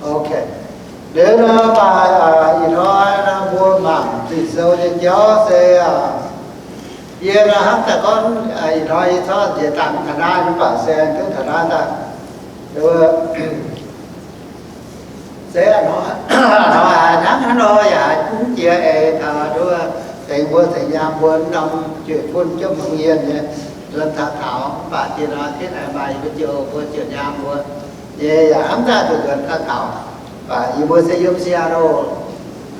Ok, liuz nor maaih ih hnoi nor mbuo mangc Ging-Sou nyei jauv se, yie nor hnamv daaih gorngv ih hnoi yie corc nziex dangh taux naaiv mv baac se duqv taux naaiv daaih, se hnoi hnangv nor yaac haiz gunv jiex eix taux nduov, tengx mbuo tengx nyaam mbuo norm jueiv fun jienv hungh yienh nyei, nzuonx taux taux mv baac diex nor tiv naaic maaih mbuo jiu, mbuo jiu nyaam mbuo nyei yaac hnamv daaih zuqc nzuonx taux taux, mv baac yie mbuo se yiem Seattle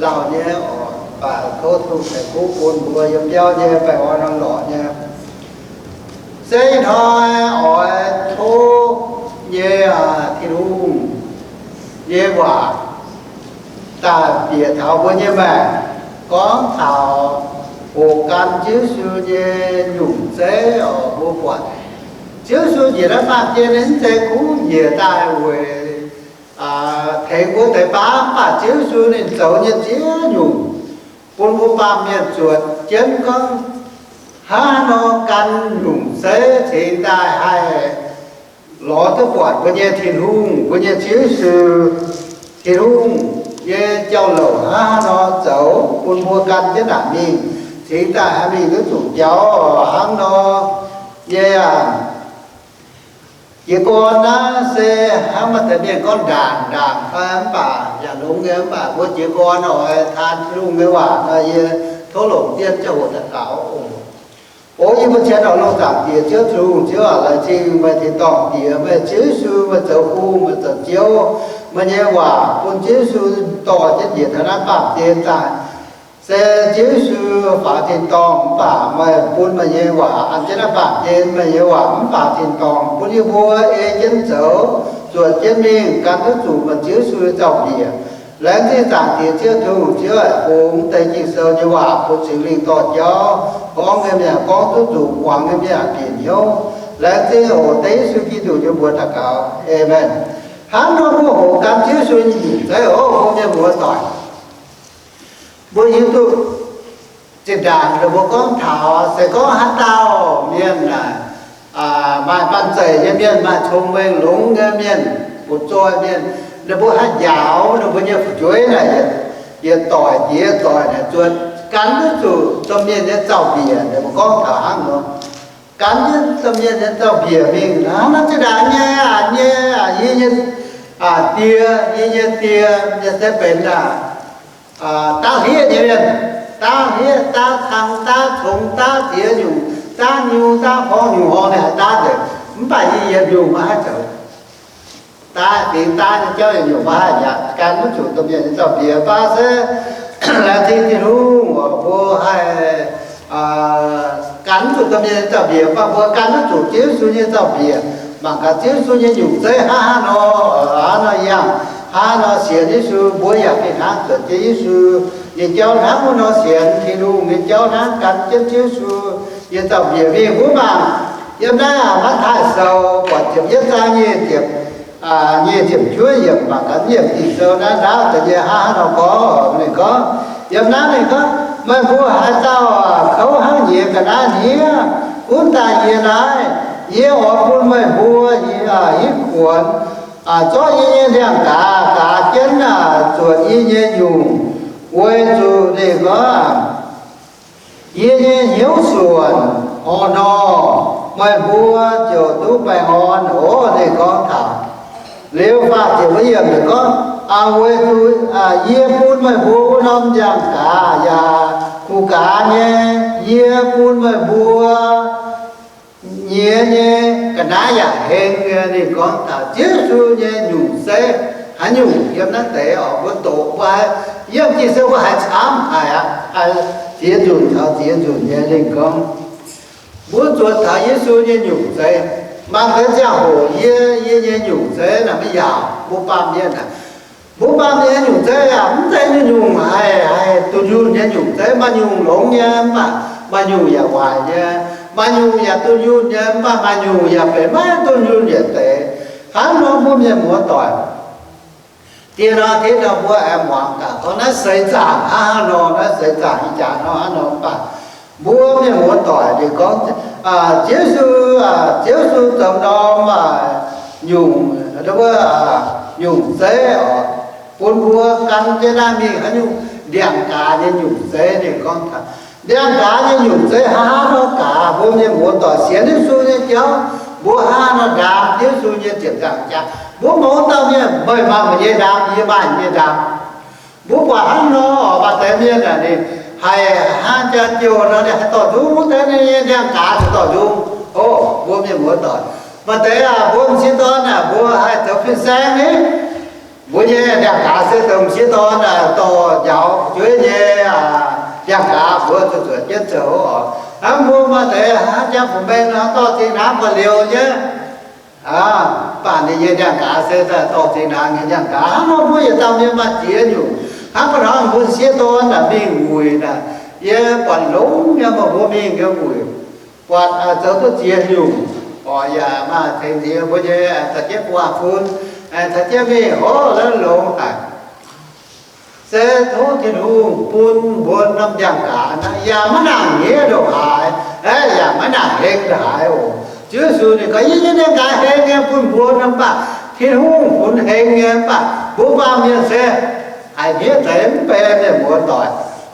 lauh nyei oc, mv baac tov Tin-Hungh ceix fuqv bun mbuo yiem biauv nyei baengh orn norm lorqc nyei. Se ih hnoi oix tov nyei Tin-Hungh nyei waac daaih bieqc taux mbuo nyei maengc, gorngv taux hoqc gan Ziouv Yesu nyei nyungc zeiv oc. Mbuo buatc Ziouv Yesu njiec naaiv baamh gen mv zeiz kuv njiec daaih weic tengx mbuo deix baav, mv baac Ziouv Yesu ninh zoux nyei ziex nyungc bun mbuo baamh mienh zuotc jienv gorngv hnangv haaix nor gan nyungc zeiv cingx daaih haih lorz duqv buatc mbuo nyei Tin-Hungh, mbuo nyei Ziouv Yesu, Tin-Hungh nyei jauv-louc hnangv haaix nor zoux bun mbuo gan jienv naaic mingh, cingx daaih haih mingh duqv zuqc jauv hnangv nor nyei aqv. Jiez gorn naaiv se hnangv maaih deix mienh gorngv ndaangc, ndaangc fai mv baac yaac longx nyei, mv baac mbuo jiez gorn oix taan Tin-Hungh nyei waac nor, yie tov longc dien ziangh hoc daux gaux oc. O yie mbuo qienx oix longx Zaangc Diex Ziouv Tin-Hungh, Ziouv aac, laengz zingh meih tin-dorngh Diex, meih Ziouv Yesu, meih zoux Hungh, meih zoux Ziouv, meih nyei waac bun Ziouv Yesu dorh jienv njiec taux naaiv baamh gen daaih. Se Ziouv Yesu faaux tin-dorngh mv baac meih bun meih nyei waac an jienv naaiv baamh gen, meih nyei waac mv faaux tin-dorngh, bun yie mbuo ei jienv zoux, zuotc jienv mingh, gan duqv zuqc meih Ziouv Yesu nyei zaux-mbiec. Laengz zingh Zaangc Diex Ziouv Tin-Hungh, Ziouv aac, bun deix Ging-Sou nyei waac bun Singx Lingh dorh jauv, gorngv nyei mienh gorngv duqv zuqc, muangx nyei mienh bieqc hnyouv. Laengz zingh oc, dengv Yesu Giduc nyei mbuox daux gaux, aamen. Hnangv nor mbuo hoqc gan Ziouv Yesu nyei nyungc zeiv oc, mbuo mienh muoz-doic, mbuo hiuv duqv zinh ndaangc ninh mbuo gorngv taux se gorngv haaix dauh mienh aah, maaih banh zeic nyei mienh, maaih cong-mengh longx nyei mienh, butv-zoih mienh, ninh mbuo haih njaaux ninh mbuo nyei fu'jueiv naaic, yietc doic jiex doic naaic zuotc gan duqv zuqc domh mienh nyei zaux-mbiec. Ninh mbuo gorngv taux hnangv nor, gan duqv domh mienh nyei zaux-mbiec mingh. Hnangv naaiv zinh ndaangc nyei, nyei, yie nyei die, yie nyei die, yie se benx aah, daav hlieqv nyei mienh, daav hlieqv, daav cang, daav congx, daav ziex nyungc, daav nyungc, daav horngh nyungc horngh ninh haih daav nzengc. Mv baac yie yietc nyungc maiv haih zoux. Daav fingx daav nyei jauv yietc nyungc maiv haih aqv. Gan maiv zuqc domh mienh nyei zaux-mbiec fai se laengz zingh Tin-Hungh oc, mbuo haih gan maiv zuqc domh mienh nyei zaux-mbiec fai mbuo gan maiv zuqc Ziouv Yesu nyei zaux-mbiec. Mangc gaax Ziouv Yesu nyei nyungc zeiv hnangv haaix nor, hnangv haaix nor yangh, hnangv haaix nor sienx Yesu, mbuo yaac fih hnangv zuotc jienv Yesu nyei jauv hnangv wuov nor sienx Tin-Hungh nyei jauv hnangv gan jienv Ziouv Yesu nyei zaux-mbiec mingh. Mbuo mangc yiem naaiv Matv^taai Sou buatc ziepc yietv zaang nyic ziepc, nyic ziepc juov yiemc, mangc gaax yiem Ging-Sou naaiv ndaauv deix nyei hnangv haaix nor gorngv. Ninh gorngv, yiem naaiv ninh gorngv, meih mbuo haaix dauh kouv hnangv nyiex ga'naaiv hniev gunv daaih yie naaiv, yie oix bun meih mbuo hitv kuonx, zorqv yie nyei ndiangx-gaaz gaaz jienv zuotc yie nyei nyungc, weic zuqc ninh gorngv, yie nyei hnyouv suonc horh nor, meih mbuo ziouc duqv baengh orn oc. Ninh gorngv taux liuz faah ziepc wuov yiemc ninh gorngv, weic zuqc yie bun meih mbuo wuov norm ndiangx-gaaz yaac kuh gaaz nyei, yie bun meih mbuo nyiex nyei ga'naaiv yaac heng nyei. Ninh gorngv taux Ziouv Yesu nyei nyungc zeiv haaix nyungc yiem naaiv deix oc. Mbuo doqc mbuo haiz yiem Ging-Sou mbuo haiz camv haic aqv, haiz ziex nzunc taux ziex nzunc nyei. Ninh gorngv, mbuo zuotc taux Yesu nyei nyungc zeiv, mangc gaax ziangh hoc yie, yie nyei nyungc zeiv naaic maiv yaauc. Mbuo baamh mienh aah, mbuo baamh mienh nyei nyungc zeiv yaac mv zeiz nyungc-nyungc haic, haiz dunh yunh nyei nyungc zeiv. Maaih nyungc longx nyei, mv baac maaih nyungc yaac waaic nyei. Maaih nyungc yaac dunh yunh nyei, mv baac maaih nyungc yaac benx maiv dunh yunh yietc deix. Hnangv nor mbuo mienh muoz-doic, dieh nor, dieh nor mbuo aengx muangx gaax gorngv naaiv seix zaangc hnangv haaix nor, naaiv seix zaangc ih jaax nor hnangv nor. Mv baac mbuo mienh muoz-doic ninh gorngv, Ziouv Yesu, Ziouv Yesu zoux norm nyungc, wuov, nyungc zeiv oc, bun mbuo gan jienv naaiv mingh haaix nyungc ndiangx-gaaz nyei nyungc zeiv. Ninh gorngv taux ndiangx-gaaz nyei nyungc zeiv hnangv haaix nor gaax, mbuo mienh muoz-doic sienx Yesu nyei jauv, mbuo hnangv haaix nor ndaam Yesu nyei ziepc nzaangc jaax. Mbuo mouz dauh mienh, meih maaih meih nyei ndaam, yie maaih yie nyei ndaam. Mbuo buatc hnangv nor, maaih deix mienh aah, ninh haih hnangv jaa jouh nor, ninh haih dorh nzung wuov deix, ninh nyei ndiangx-gaaz ziouc dorh nzung. O, mbuo mienh muoz-doic, maaih deix aah, mbuo m'sieqv dorn aah, mbuo haih zoux fin-saeng ni, mbuo nyei ndiangx-gaaz se zoux m'sieqv dorn aah, dorh njaaux jueiv nyei ndiangx-gaaz, mbuo zuqc zuotc jienv zoux oc. Hnangv mbuo maaih deix hnangv jaa fu'meng nor, dorh zinh hnaangx buatc liouc nyei, mv baac ninh nyei ndiangx-gaaz se dorh zinh hnaangx nyei ndiangx-gaaz. Hnangv nor mbuo yietc dauh mienh maaih ziex nyungc. Hnangv gorngv mbuo m'sieqv dorn aah, mingh wuic naaic, yie buatc longx nyei, meih mbuo mingh nyei wuic, buatc zoux duqv ziex nyungc oc. Yaac maaih tengx nziex mbuo nyei caux jienv gu'nguaaz-fun, caux jienv mingh, o, longx haic. Se tov Tin-Hungh bun mbuo norm ndiangx-gaaz naaiv yaac maiv nangc hniev ndongc haaix, yaac maiv nangc heng ndongc haaix oc. Ziouv Yesu ninh gorngv, yie nyei ndiangx-gaaz heng nyei bun mbuo nor, mv baac Tin-Hungh funx heng nyei, mv baac mbuo baamh mienh se haiz hniev deix mv bei, mienh muoz-doic.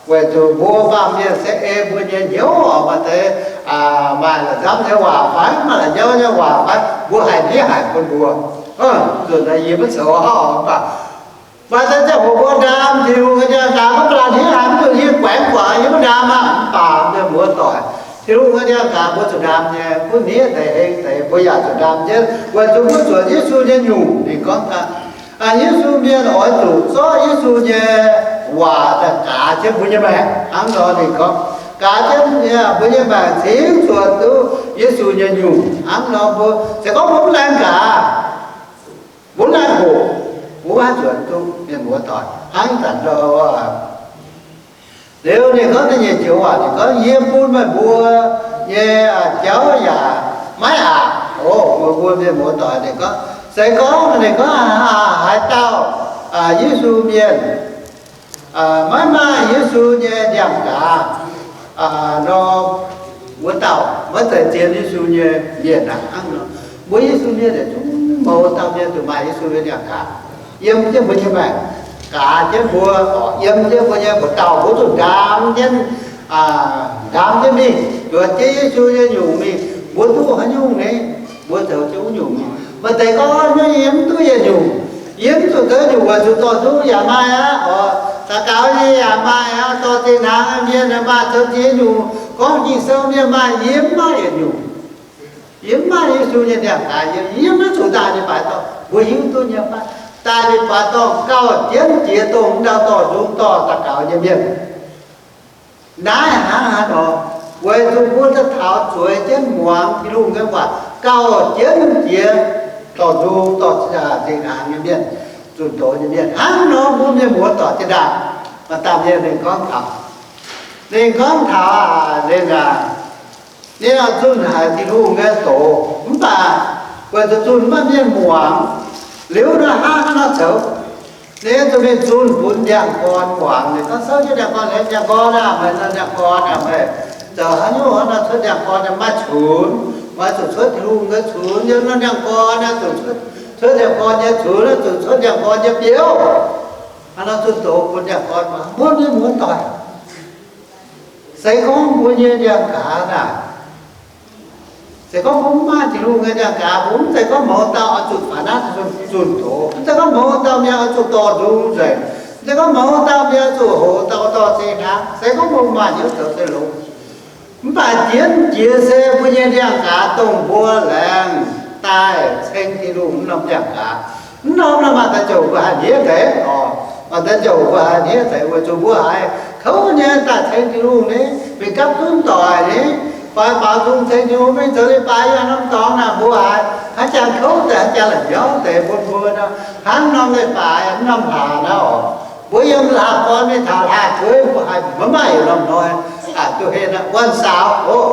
Weic zuqc mbuo baamh mienh se ei mbuo nyei hnyouv oc, maaih deix maaih la'nzamv nyei waac fai maaih la'nyauv nyei waac fai, mbuo haiz hniev haic bun mbuo. Nzunc naaiv yie maiv zoux haaix, mv baac maaih deix ziangh hoc mbuo ndaam Tin-Hungh nyei ndiangx-gaaz, mv baac hniev haic, mv zuqc yie guaengx guangc, yie maiv ndaam aqv. Mv baac mienh muoz-doic, Tin-Hungh nyei ndiangx-gaaz mbuo zuqc ndaam nyei. Gunv hniev deix heng deix mbuo yaac zuqc ndaam jienv, weic zuqc mbuo zuotc Yesu nyei nyungc. Ninh gorngv, Yesu mienh oix zuqc zorqv Yesu nyei waac daaih gaaz jienv mbuo nyei maengc. Hnangv nor ninh gorngv, gaaz jienv mbuo nyei maengc cingx zuotc duqv Yesu nyei nyungc. Hnangv nor mbuo se gorngv mbuo mv laengz gaaz, mbuo mv laengz hoqc, mbuo maiv zuotc duqv, mienh muoz-doic. Hnangv zanc nor, liuz ninh gorngv da'nyeic joux waac, ninh gorngv, yie bun meih mbuo nyei jauv yaac maiv aqc. O, mbuo mienh muoz-doic, ninh gorngv, se gorngv ninh gorngv haaix dauh Yesu mienh maiv maaih Yesu nyei ndiangx-gaaz nor, wuov dauh maiv zeiz zien Yesu nyei mienh aqv. Hnangv nor, mbuo Yesu mienh zungv mouz dauh mienh zuqc maaih Yesu nyei ndiangx-gaaz yiem jienv mbuo nyei maengc, gaaz jienv mbuo, yiem jienv mbuo nyei mbuoqc dauh. Mbuo zuqc ndaam jienv, ndaam jienv mingh, zuotc jienv Yesu nyei nyungc mingh, mbuo duqv haaix nyungc ni, mbuo zoux jienv wuov nyungc mingh. Maaih deix gorngv, yie mv duqv yietc nyungc, yie mv zuqc zoux nyungc, weic zuqc dorh nzung yaac maaih aqv oc, daux gaux nyei yaac maaih aqv, dorh zinh hnaangx mienh maaih, zoux ziex nyungc, gorngv Ging-Sou mienh maaih, yie mv maaih yietc nyungc. Yie mv maaih Yesu nyei ndiangx-gaaz yiem, yie mv zuqc daaih nyei baaix dorngh. Mbuo hiuv duqv nyei fai? Daaih nyei baaix dorngh gauh jienv jiex dongh ndau dorh nzung dorh daux gaux nyei mienh. Naaiv hnangv haaix nor? Weic zuqc mbuo daaih taux zueiz jienv muangx Tin-Hungh nyei waac gauh jienv jiex dorh nzung dorh zinh hnaangx nyei mienh, zunh doz nyei mienh. Hnangv nor mbuo mienh muoz-doic zinh ndaangc, maaih dauh mienh ninh gorngv taux, ninh gorngv taux, ninh, ninh oix zunh haic Tin-Hungh nyei doz, mv baac weic zuqc zunh maiv mienh muangx. Liuz nor hnangv haaix nor zoux? Ninh zuqc mingh zunh bun ndiangx-gorn muangx. Ninh gorngv, souv jienv ndiangx-gorn, hengx ndiangx-gorn aah, meih nor ndiangx-gorn aah, meih zoux haaix nyungc hnangv nor cuotv ndiangx-gorn nyei, maiv cunx, meih zuqc cuotv Tin-Hungh nyei cunx, yiem nor ndiangx-gorn aah, zuqc cuotv, cuotv ndiangx-gorn nyei cunx, zuqc cuotv ndiangx-gorn nyei biouv. Hnangv nor zunh doz bun ndiangx-gorn muangx. Mbuo mienh muoz-doic, se gorngv mbuo nyei ndiangx-gaaz naaic, se gorngv mbuo mv maaih Tin-Hungh nyei ndiangx-gaaz, mbuo mv zeiz gorngv mouz dauh oix zuqc faaux naaiv zunh doz, mv zeiz gorngv mouz dauh mienh oix zuqc dorh nzung nzengc, mv zeiz gorngv mouz dauh mienh oix zuqc hoqc dauh dorh zinh hnaangx. Se gorngv mbuo maaih hnyouv zoux se longx. Mv baac jienv jiex se mbuo nyei ndiangx-gaaz dongh mbuo laengz daaih ceng Tin-Hungh wuov norm ndiangx-gaaz. Mv norm naaiv maaih deix ziouc mbuo haih hniev deix oc. Maaih deix ziouc mbuo haih hniev deix weic zuqc mbuo haiz kouv nyei daaih ceng Tin-Hungh ni, mingh gapv zunv doic ni, fai baaux nzung ceng Tin-Hungh mingh zoux leiz-baaix yiem norm dorngx naaic, mbuo haiz haaix jangx kouv deix, haaix jangx la'nyauv deix bun mbuo nor, hnangv norm leiz-baaix, norm hlaax naaiv oc. Mbuo yiem hlaax-gorn mingh taux hlaax-kueiv, mbuo haiz maiv maaih yietc norm hnoi duqv henv aqv. Wuonh saaux oc,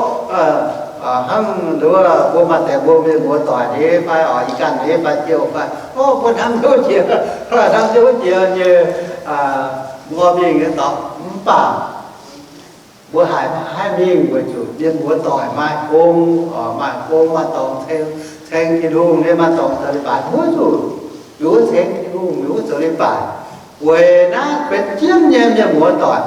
hnangv nduov mbuo maaih deix mbuo mienh muoz-doic ni fai oc, ih ganh ni fai jouh fai, o, mbuo hnamv nduov jiex, hnamv nduov jiex nyei, mbuo mingh nyei dorngx. Mv baac mbuo haiz maiv haih mingh weic zuqc mienh muoz-doic maaih gong, maaih gong maaih dorngx ceng, ceng Tin-Hungh nyei, maaih dorngx zoux leiz-baaix, mbuo zuqc Mingh wuov ceng Tin-Hungh, mingh wuov zoux leiz-baaix. Weic naaiv benx jienv nyei mienh muoz-doic,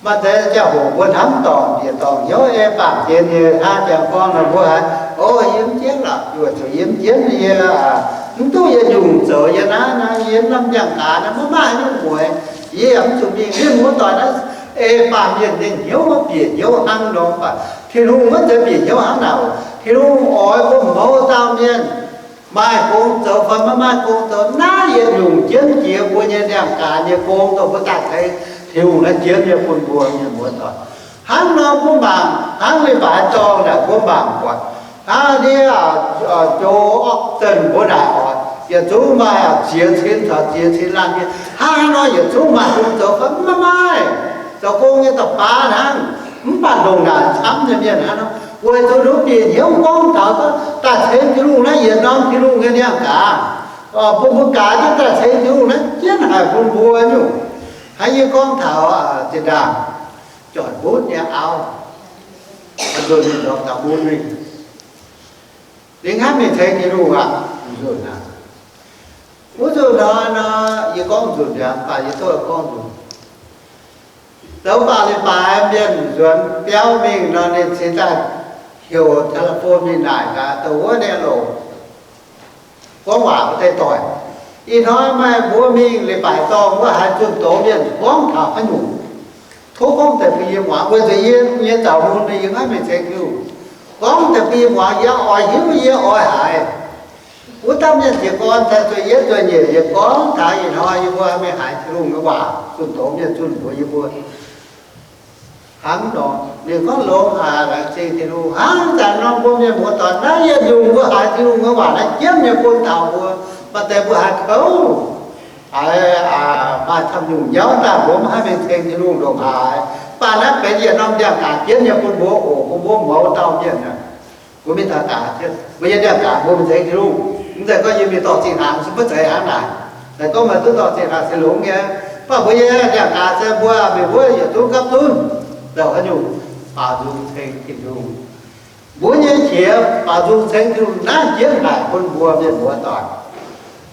maaih deix ziangh hoc mbuo hnamv dorngc, bieqc dorngc hnyouv ei baamh gen nyei hnangv jangx gorngv nor mbuo haiz, o, yie mv jienv lorqc, yie zuqc yie mv jienv, yie mv duqv yietc nyungc zoux yie naaiv, naaiv yie norm ndiangx-gaaz naaiv maiv maaih haaix nyungc mueiz, yie yaac mv zuqc mingh. Mienh muoz-doic naaiv ei baamh mienh nyei hnyouv bieqc hnyouv hnangv nor baac Tin-Hungh maiv zeiz bieqc hnyouv hnangv naaic. Tin-Hungh oix bun mouz dauh mienh maaih gong zoux fai maiv maaih gong zoux, naaiv yietc nyungc jienv jiex mbuo nyei ndiangx-gaaz nyei gong dongh mbuo daaih ceng Tin-Hungh naaiv jienv nyei bun mbuo mienh muoz-doic. Hnangv nor mbuo mangc hnangv leiz-baaix dorngh naaic mbuo mangc buatc hnangv ndiev, joux Ogden mbuo naaic oc, yietc zungv maaih ziex cin caux ziex cin laanh mienh. Hnangv haaix nor yietc zungv maaih gong zoux fai maiv maaih? Zoux gong nyei da'baav hnangv. Mv baac ndongc naaic camv nyei mienh hnangv nor, weic zuqc ninh bieqc hnyouv gorngv taux daaih ceng Tin-Hungh naaiv yietc norm Tin-Hungh nyei ndiangx-gaaz, bun mbuo gaaz jienv daaih ceng Tin-Hungh naaiv jienv haic bun mbuo nyungc. Hnangv yie gorngv taux zinh ndaangc juangc mbutv nyei auv, nzunc ninh lorz taux mbutv mingh, ninh hnamv mingh ceng Tin-Hungh aqv. Nzunc aqv, wuov nzunc hnoi nor, yie gorngv nzunc mi'aqv, mv baac yie duqv gorngv nzunc. Zoux baac leiz-baaix mienh nzuonx biauv mingh nor, ninh cingx daaih heuc telephone mingh naaic gaax dongh wuov ninh loc gorngv waac wuov deix doic. Ih hnoi maaih mbuo mingh leiz-baaix dorngh wuov haaix zunh doz mienh gorngv taux haaix nyungc, tov gorngv deix bun yie muangx, weic zuqc yie nyei zaux mun yie maiv mingh ceng Tin-Hungh. Gorngv deix bun yie muangx, yie oix hiuv, yie oix haiz. Wuov dauh mienh jiez gorn caux zueih yietv zueih nyeic yie gorngv taux ih hnoi yie mbuo mingh haiz Tin-Hungh nyei waac zunh doz mienh zunh mbuox yie mbuo hnangv nor. Ninh gorngv longx haic, laengz zingh Tin-Hungh. Hnangv zanc nor mbuo mienh muoz-doic naaiv yietc nyungc mbuo haiz Tin-Hungh nyei waac naaiv jienv nyei bun taux mbuo, maaih deix mbuo haiz kouv, haiz maaih camv nyungc nyauv daaih mbuo mv haih mingh ceng Tin-Hungh ndongc haaix. Mv baac naaiv benx yietc norm ndiangx-gaaz jienv nyei bun mbuo oc, bun mbuo mouz dauh mienh aqv. Mbuo mingh taux gaax, mbuo nyei ndiangx-gaaz mbuo mingh ceng Tin-Hungh. Mv zeiz gorngv yie mingh dorh zinh hnaangx, mv zeiz hnangv naaic. Se gorngv meih duqv dorh zinh hnaangx se longx nyei, mv baac mbuo nyei ndiangx-gaaz se mbuo mingh wuov yietc zungv gapv zunv zoux haaix nyungc, baaux nzung ceng Tin-Hungh. Mbuo nyei qiex baaux nzung ceng Tin-Hungh naaiv jienv haic bun mbuo mienh muoz-doic.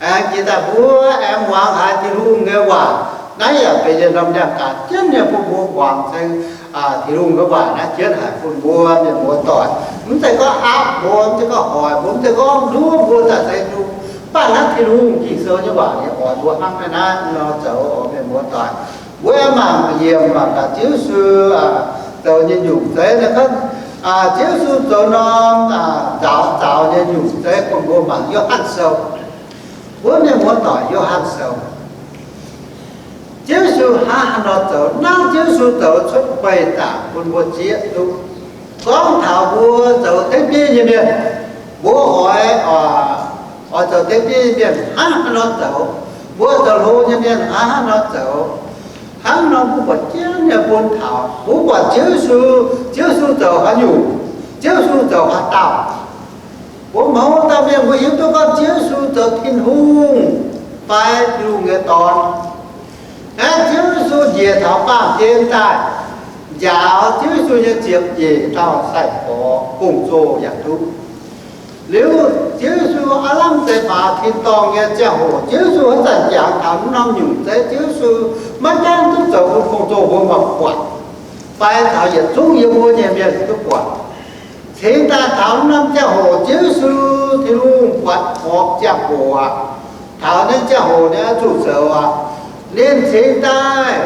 Aengx jiex daaih mbuo aengx muangx haiz Tin-Hungh nyei waac, naaiv yaac benx yietc norm ndiangx-gaaz jienv nyei bun mbuo muangx ceng Tin-Hungh nyei waac naaiv jienv haic bun mbuo mienh muoz-doic. Mv zeiz gorngv aapv mbuo, mv zeiz gorngv hoic mbuo, mv zeiz gorngv nduov mbuo daaih ceng Tin-Hungh. Mv baac naaiv Tin-Hungh Ging-Sou nyei waac ninh oix mbuo hnangv naaiv nor zoux, mienh muoz-doic. Mbuo aengx mangc yiemc mangc gaax Ziouv Yesu zoux nyei nyungc zeiv naaiv. Ziouv Yesu zoux norm nzaaux zaux nyei nyungc zeiv bun mbuo mangc. Yo^han Sou, mbuo mienh muoz-doic, Yo^han Sou, Ziouv Yesu hnangv haaix nor zoux. Naaiv Ziouv Yesu zoux cuotv beih zaangc bun mbuo zieqv duqv. Gorngv taux mbuo zoux tengv bieiv nyei mienh, mbuo oix, oix zoux tengv bieiv nyei mienh hnangv haaix nor zoux, mbuo zoux hlo nyei mienh hnangv haaix nor zoux. Hnangv nor mbuo buatc jienv nyei bun taux mbuo buatc Ziouv Yesu, Ziouv Yesu zoux haaix nyungc, Ziouv Yesu zoux haaix dauh. Mbuo mouz dauh mienh mbuo hiuv duqv gorngv Ziouv Yesu zoux Tin-Hungh fai Tin-Hungh nyei Dorn. Aeqv, Ziouv Yesu njiec taux baamh gen daaih, njaaux Ziouv Yesu nyei ziepc nyeic dauh sai-gorx gong-zoh yaac duqv. Liuz Ziouv Yesu aav lamh deix faaux tin-dorngh nyei ziangh hoc, Ziouv Yesu haaix zanc jangx taux naaiv norm nyungc zeiv, Ziouv Yesu maiv gaengh duqv zoux bun gong-zoh mbuo maaih buatc, fai taux yietc zungv yiem wuov nyei mienh duqv buatc. Cingx daaih taux naaiv norm ziangh hoc Ziouv Yesu, Tin-Hungh buatc horpc ziangh hoc aqv. Taux naaiv ziangh hoc ninh oix zuqc zoux aqv. Ninh cingx daaih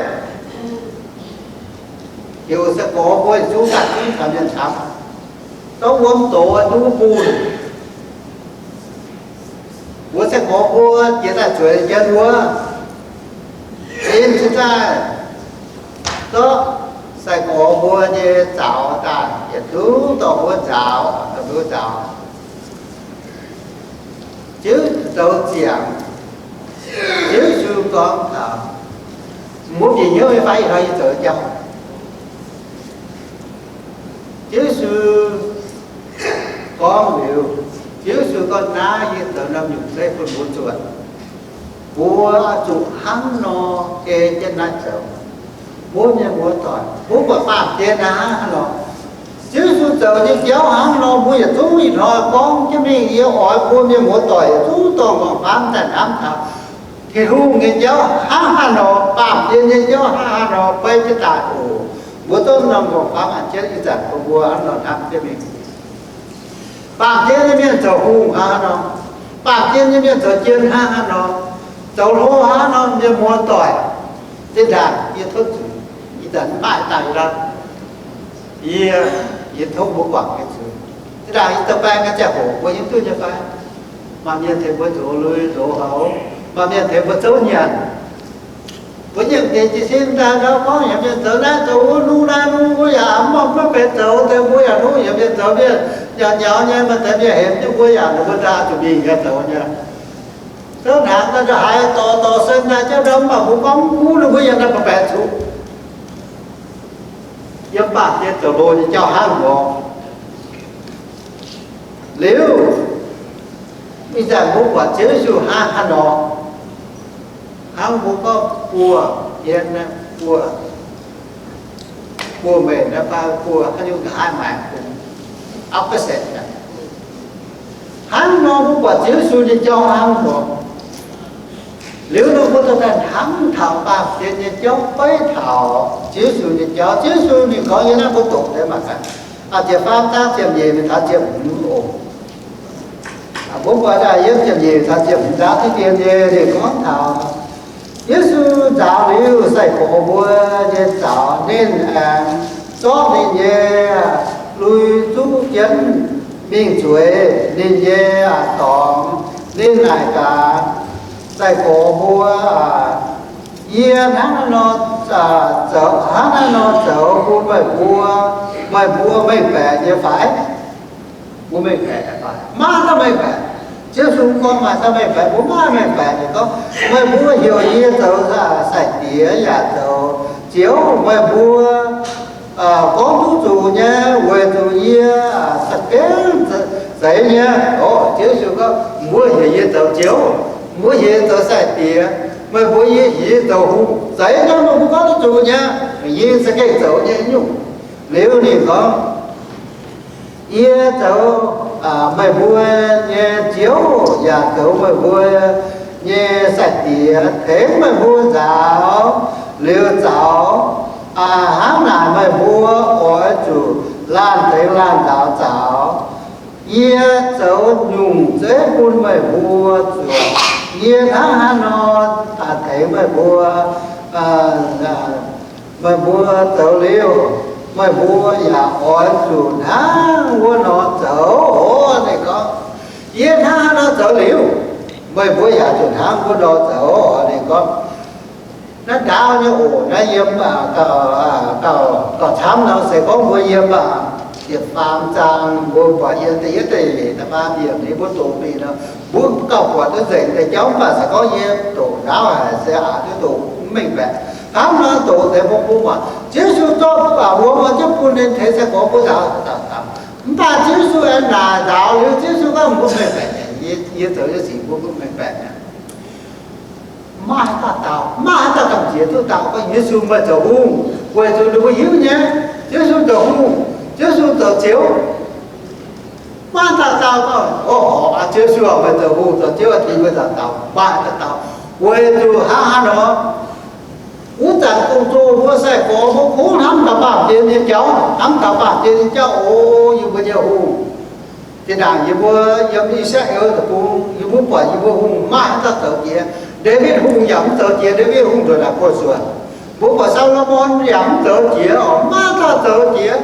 heuc sai-gorx mbuo yietc zungv daaih zungv caux mienh camv, zorqv wuom dox duqv mbuo bun. Mbuo sai-gorx mbuo jiex daaih zueiz jienv wuov, ninh cingx daaih zorqv sai-gorx mbuo nyei zaux daaih yietc zungv dorh mbuo nzaaux, dorh mbuo nzaaux. Ziouv zoux ziangx, Ziouv Yesu gorngv taux, mbuo bieqc hnyouv nyei fai ih hnoi yie zoux jauv? Ziouv Yesu gorngv liuz, Ziouv Yesu gorngv, naaiv yie zoux norm nyungc zeiv bun mbuo zuotc. Mbuo zuqc hnangv nor ei jienv naaiv zoux. Mbuo mienh muoz-doic, mbuo buatc baamh gen hnangv haaix nor, Ziouv Yesu zoux nyei jauv hnangv nor, mbuo yietc zungv ih hnoi gorngv jienv mingh, yie oix mbuo mienh muoz doic yietc zungv dorh m'nqorngv famv daaih hnamv taux Tin-Hungh nyei jauv hnangv haaix nor, baamh gen nyei jauv hnangv haaix nor beiv jienv daaih oc. Mbuo zungv m'nqorngv famv a'jienv ih zanc bun mbuo hnangv nor hnamv jienv mingh. Baamh gen nyei mienh zoux hungh hnangv haaix nor, baamh gen nyei mienh zoux jien hnangv haaix nor, zoux hlo hnangv haaix nor, mienh muoz doic, zinh ndaangc yie tov zuqc ih zanc mv maaih daaih latv, yie, yie tov mbuo guangc nyei zuiz. Zinh ndaangc yie zoux baeng nyei ziangh hoc mbuo hiuv duqv nyei fai? Maaih mienh tengx mbuo nzox lui nzox houx, maaih mienh tengx mbuo zouv nyanc. Mbuo nyiemc deix jiez sin daaih ndau gorngv yietc mienh zoux naaiv zoux wuov, nuqv naaiv nuqv wuov yaac mv baac mv benx zoux deix, mbuo yaac nuqv yietc mienh zoux mienh nyaux nyaux nyei, maaih deix mienh hemx jienv mbuo yaac ninh mbuo ndaa zuqc mingh nyei zoux nyei. Zouv hnaangx daaih haiz dorh dorh sen daaih jienv ndau, mv baac mbuo gorngv mv kuv ninh mbuo yaac naaiv ba'baeqc zuqc. Yiem baamh gen zoux hlo nyei jauv hnangv nor. Liuz, ih zanc mbuo buatc Ziouv Yesu hnangv haaix nor, hnangv mbuo gorngv buoz hmien, buoz, buoz mengh naaiv fai buoz haaix nyungc nqa'haav maengx bung, opposite. Hnangv nor mbuo buatc Ziouv Yesu nyei jauv hnangv nor. Liuz nor mbuo dorh daaih hnamv taux baamh gen nyei jauv beiv taux Ziouv Yesu nyei jauv. Ziouv Yesu ninh gorngv, yie naaiv mbuo doqc deix mangc gaax, ziepc faam zaang ziepc nyeic mingh taux ziepc hmz oc. Mbuo buatc daaih yiem ziepc nyeic taux ziepc hmz zaang diqv dien nyei ninh gorngv taux Yesu nzaaux liuz sai-gorx mbuo nyei zaux, ninh aengx zorqv ninh nyei lui-zuqv jienv mingh zueiz ninh nyei dorngx. Ninh naaic gaax sai-gorx mbuo, Yie hnangv naaiv nor zoux, hnangv naaiv nor zoux bun meih mbuo, meih mbuo mengh baeqc nyei fai? Mbuo mengh baeqc fai? Maiv maaih dauh mengh baeqc. Ziouv Yesu gorngv maaih dauh mengh baeqc, mbuo maiv maaih mengh baeqc. Ninh gorngv, meih mbuo heuc yie zoux sai-diex yaac zoux ziouv, meih mbuo gorngv duqv zuqc nyei, weic zuqc yie za'gengh zeiz nyei. Ziouv Yesu gorngv, mbuo heuc yie zoux ziouv, mbuo heuc yie zoux sai-diex, meih mbuo yie heuc yie zoux hungh, zeiz nyei, meih mbuo gorngv duqv zuqc nyei. Yie za'gengh zoux nyei nyungc. Liuz ninh gorngv, yie zoux meih mbuo nyei ziouv yaac zoux meih mbuo nyei sai-diex, tengx meih mbuo nzaaux liuz zaux. Hnangv naaic meih mbuo oix zuqc laanh tengx laanh nzaaux zaux. Yie zoux nyungc zeiv bun meih mbuo zuotc. Yie hnangv haaix nor tengx meih mbuo, meih mbuo zoux liuz, meih mbuo yaac oix zuqc hnangv wuov nor zoux. Ninh gorngv, yie hnangv haaix nor zoux liuz, meih mbuo yaac zuqc hnangv wuov nor zoux. Ninh gorngv, naaiv ndaauv nyei oc, naaiv yiem gauh, gauh camv nor, se gorngv mbuo yiem ziepc faam zaang mbuo buatc yiem da'yietv da'nyeic da'faam yiemc nyei mbuo doqc mingh nor, mbuo gauh buatc duqv nzengc deix jauv, mv baac se gorngv yie doqc ndaauv haic se aqc duqv doqc mv mengh baeqc. Hnangv nor doqc deix mbuo bun muangx. Ziouv Yesu zorqv wuom jienv bun ninh tengx sai-gorx mbuo nzaaux, nzaaux, nzaaux. Mv baac Ziouv Yesu aengx naaic nzaaux liuz, Ziouv Yesu gorngv, mbuo mengh baeqc, yie zoux nyei sic mbuo mv mengh baeqc. Maiv haaix dauh dau, maiv haaix dauh gamh nziex duqv dau gorngv Yesu meih zoux hungh, weic zuqc ninh mbuo hiuv nyei, Ziouv Yesu zoux hungh, Ziouv Yesu zoux ziouv. Maiv haaix dauh dau gorngv, o, Ziouv Yesu, meih zoux hungh zoux ziouv, tengx meih nzaaux dau, maiv haaix dauh dau. Weic zuqc hnangv haaix nor, wuov zanc gong-zoh mbuo sai-gorx mbuo kungx hnamv taux baamh gen nyei jauv, hnamv taux baamh gen nyei jauv, o, yie mbuo nyei hungh. Zinh ndaangc yie mbuo yiem I^saa^laa^en Deic-Bung, yie mbuo buatc yie mbuo hungh maiv haaix dauh zoux jiex. Ndaawitv Hungh yaac mv zoux jiex, Ndaawitv Hungh ndongc naaic buoz suonc. Mbuo buatc Saa^lo^morn yaac mv zoux jiex oc, maiv haaix dauh zoux jiex.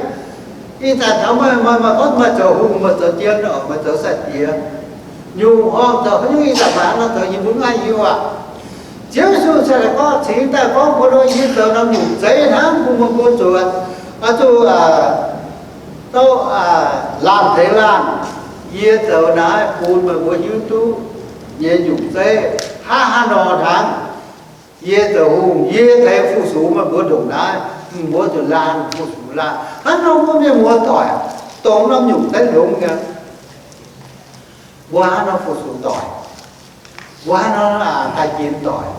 Ih zanc taux meih, meih, meih gorngv meih zoux hungh, meih zoux jien oc, meih zoux sai-diex. Nyungc horngh zoux haaix nyungc ih zanc mangc nor zoux yie mbuo mv gaengh hiuv aqv. Ziouv Yesu se gorngv cingx daaih gorngv mbuo nor, yie zoux norm nyungc zeiv hnangv bun meih mbuo zuotc. Oix zuqc laanh tengx laanh, yie zoux naaiv bun meih mbuo hiuv duqv nyei nyungc zeiv hnangv haaix nor hnangv. Yie zoux hungh, yie tengx fu-sux meih mbuo ndongc naaiv, meih mbuo zuqc laanh fu-sux laanh. Hnangv nor mbuo mienh muoz doic, dongh norm nyungc zeiv longx nyei. Mbuo hnangv nor fu-sux doic, mbuo hnangv nor daaih jiex doic,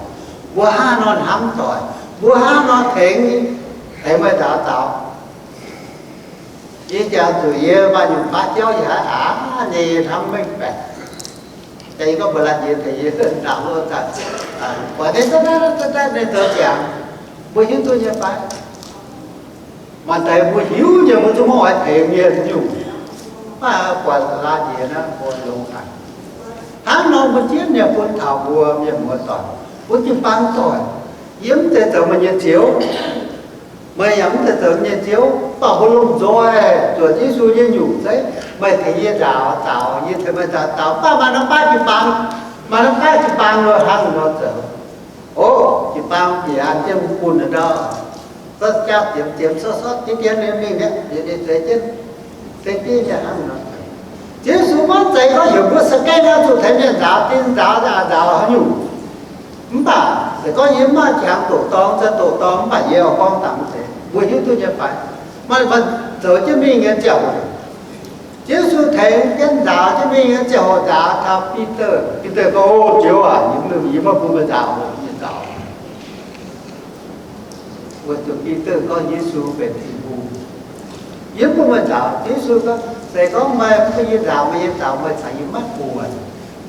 mbuo hnangv nor hnamv doic, mbuo hnangv nor tengx, tengx meih nzaaux daux. Yie jangx zuqc yie maaih nyungc baav jauv yie haiz aav nyei hnamv mengh baeqc. Jangx yie gorngv mbuox laanh jiex tengx yie ndaangc lo daaih, buatc ninh daaih daaih ninh zoux ziangx, mbuo hiuv duqv nyei fai? Maaih deix mbuo hiuv nyei mbuo zungv maiv oix tengx mienh nyungc. Mv baac buatc laanh jiex naaiv mbuo longx haic. Hnangv nor mbuo jienv nyei bun taux mbuo mienh muoz doic, mbuo jiu-baang doic, yie mv zeiz zoux meih nyei ziouv, meih yaac mv zeiz zoux yie nyei ziouv, mv baac mbuo lomh nzoih zuotc Yesu nyei nyungc zeiv. Meih tengx yie nzaaux zaux, yie tengx meih nzaaux zaux, mv baac maaih norm baav jiu-baang, maaih norm baav jiu-baang nor hnangv nor zoux. O, jiu-baang bieqc an jienv mbuo bunh ndau, sortv jaav ziemx ziemx sortv sortv deix dien ninh mingh mi'aqv, ninh zeix jienv, zeix jienv nyei hnangv nor. Ziouv Yesu maiv zeiz gorngv heuc mbuo sa gaengh nor zuqc tengx mienh nzaaux, dinh nzaaux, nzaaux haaix nyungc. Mv baac se gorngv yie mv maaih qangx doqc dorng, se doqc dorng mv baac yie oix gorngv dangx deix, mbuo hiuv duqv nyei fai? Maaih, maaih zoux jienv mingh nyei ziangh hoc, Ziouv Yesu tengx jienv nzaaux jienv mingh nyei ziangh hoc nzaaux taux Bide. Bide gorngv, O Ziouv aac, yie mv, yie maiv bun meih nzaaux, yie nzaaux. Weic zuqc Bide gorngv Yesu benx Tin-Hungh. Yie mv bun meih nzaaux. Ziouv Yesu gorngv, Se gorngv meih mv bun yie nzaaux, meih nyei nzaaux meih caux yie maiv buonc.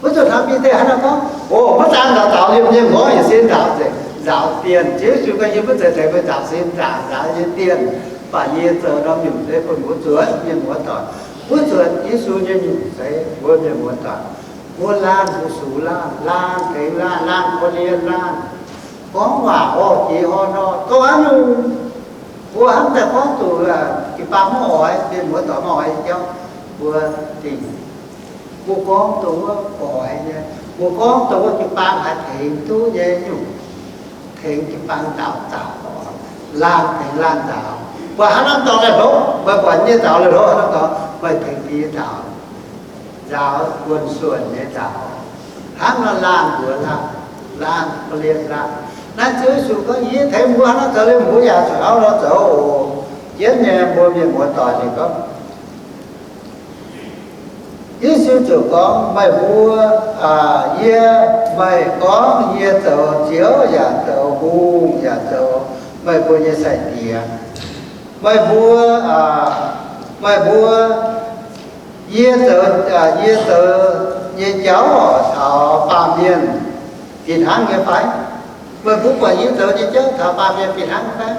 Wuov zanc hnangv Bide hnangv naaiv gorngv, O, maiv daan nzaaux, nzaaux liemh nyei nqorngv yietc sin nzaaux nzengc, nzaaux dienh. Ziouv Yesu gorngv, Yie mv zeiz tengx meih nzaaux sin nzaaux, nzaaux nyei dienh, mv baac yie zoux norm nyungc zeiv bun mbuo zuotc mienh muoz doic. Mbuo zuotc Yesu nyei nyungc zeiv, mbuo mienh muoz doic, mbuo laanh fu-sux laanh, laanh tengx laanh, laanh korv-lienh laanh, gorngv waac orv jiex orv nor, gorngv haaix nyungc, mbuo hnamv daaih gorngv zuqc jiu-baang maiv oix, mienh muoz doic maiv oix nyei jauv, mbuo dingc, mbuo gorngv dongh wuov oix nyei, mbuo gorngv dongh wuov jiu-baang haih tengx duqv nyei nyungc, tengx jiu-baang nzaaux zaux, laanh tengx laanh nzaaux. Buatc haaix norm dorngx laih hlopv, meih buatc yie nzaaux laih hlopv haaix norm dorngx, meih tengx yie nzaaux, nzaaux buonv-suonc nyei nzaaux. Hnangv nor laanh mbuox laanh, laanh korv-lienh laanh. Naaiv Ziouv Yesu gorngv, Yie tengx mbuo hnangv nor zoux liuz, mbuo yaac zuqc hnangv nor zoux oc. Jienv nyei mbuo mienh muoz doic, ninh gorngv, Yesu ziouc gorngv, Meih mbuo, aa, yie, meih gorngv yie zoux Ziouv yaac zoux Hungh yaac zoux meih mbuo nyei Sai-Diex. Meih mbuo, aa, meih mbuo, yie zoux, aa, yie zoux nyei jauv taux baamh mienh fih hnangv nyei fai? Meih mbuo buatc yie zoux nyei jauv taux baamh mienh fih hnangv nyei fai?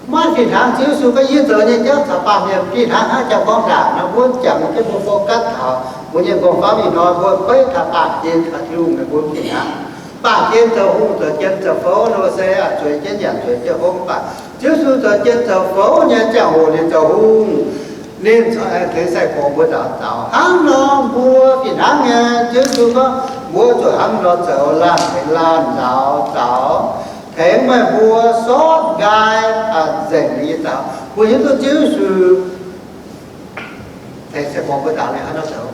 Maiv fih hnangv. Ziouv Yesu gorngv, Yie zoux nyei jauv taux baamh mienh fih hnangv. Hnangv jangx gorngv ndaangc nor, mbuo jangx jienv mbuo focus taux mbuo nyei nqorngv-famv ih hnoi, mbuo beiv taux baamh gen taux Tin-Hungh, mbuo fih hnangv. Baamh gen zoux hungh, zoux jien, zoux fouv nor se zueiz jienv nyanc, zueiz jienv hopv. Mv baac Ziouv Yesu zoux jien zoux fouv nyei ziangh hoc ninh zoux hungh, ninh tengx sai-gorx mbuo nzaaux zaux. Hnangv nor mbuo fih hnangv nyei. Ziouv Yesu gorngv mbuo zuqc hnangv nor zoux, laanh tengx laanh nzaaux zaux, tengx meih mbuo sortv nqaai nzengc ninh nyei zaux. Mbuo hiuv duqv Ziouv Yesu tengx sai-gorx mbuo nzaaux ninh hnangv nor zoux.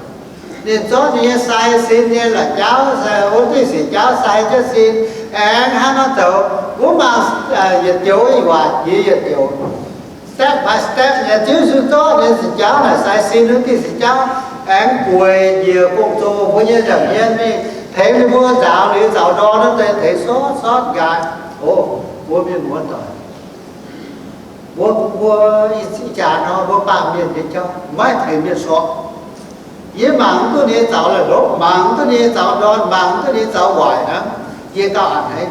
Ninh zorqv ninh nyei sai sin nyei la'jauv, wuov diuh sic jauv sai jienv sin, aengx hnangv nor zoux. Mbuo mangc yietc joux, ih waac jiex yietc joux, step by step nyei. Ziouv Yesu zorqv ninh nyei sic jauv naaic sai sin wuov diuh sic jauv, aengx bueix njiec gong-zoh mbuo nyei nza'hmien mingh, tengx ninh mbuo nzaaux liuz zaux ndorn wuov deix, tengx sortv sortv nqaai. O, mbuo mienh muoz doic, mbuo, mbuo ih jaax nor mbuo baamh mienh nyei jauv maiv tengx mienh sortv. Yie mangc mv duqv ninh nyei zaux laih hlopv, mangc mv duqv ninh nyei zaux ndorn, mangc mv duqv ninh nyei zaux waaic hnangv, yie gauh a'hneiv.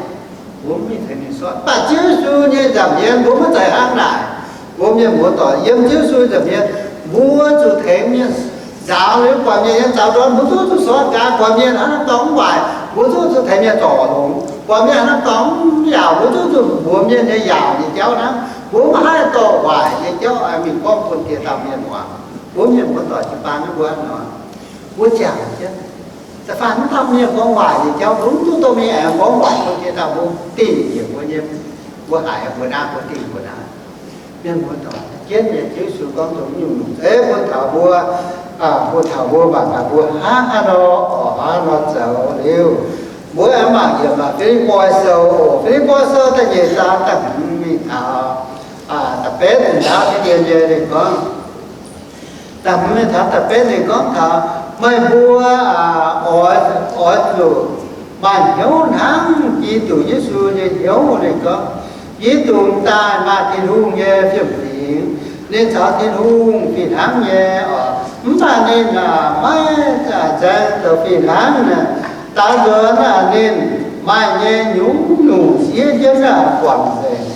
Mbuo mv mingh tengx ninh sortv. Mv baac Ziouv Yesu nyei nza'hmien mbuo maiv zeiz hnangv naaic. Mbuo mienh muoz doic, yiem Ziouv Yesu nza'hmien, mbuo zuqc tengx mienh nzaaux liuz, buatc mienh nyei zaux ndorn, mbuo zungv zuqc sortv nqaai. Buatc mienh haaix norm dorngx mv waaic, mbuo zungv zuqc tengx mienh zorc longx. Buatc mienh haaix norm dorngx mv yaauc, mbuo zungv zuqc mbuox mienh nyei yaauc nyei jauv hnangv. Mbuo mv haih dorh waaic nyei jauv mingh gorngv bun dieh dauh mienh muangx. Mbuo mienh muoz doic, jiu-baang nyei mbuo hnangv nor, mbuo jangx jienv. Da'faanh mv dauh mienh gorngv waaic nyei jauv, mbuo mv duqv dorh mingh aengx gorngv waaic bun dieh dauh mbuo dingh njiec mbuo nyei, mbuo haiz mbuo naaiv, mbuo dingh mbuo naaiv. Mienh muoz doic, jienv nyei Ziouv Yesu gorngv dongh nyungc-nyungc zeiv bun taux mbuo, bun taux mbuo mangc gaax mbuo hnangv haaix nor, oix hnangv haaix nor zoux liuz. Mbuo aengx mangc yiem Fi^lipv^poi Sou oc. Fi^lipv^poi Sou da'nyeic zaang da'hmz mingh taux da'betv, da'hmz mingh taux da'betv ninh gorngv, Da'hmz mingh taux da'betv ninh gorngv taux, meih mbuo oix, oix zuqc maaih hnyouv hnangv Giduc Yesu nyei hnyouv. Ninh gorngv, Giduc daaih maaih Tin-Hungh nyei fiem-fingx, Ninh caux Tin-Hungh fih hnangv nyei oc. Mv baac ninh maiv nzaeng zoux fih hnangv naaic. Daaux nzuonx ninh maaih nyei nyungc-nyungc siev jienv guangc nzengc.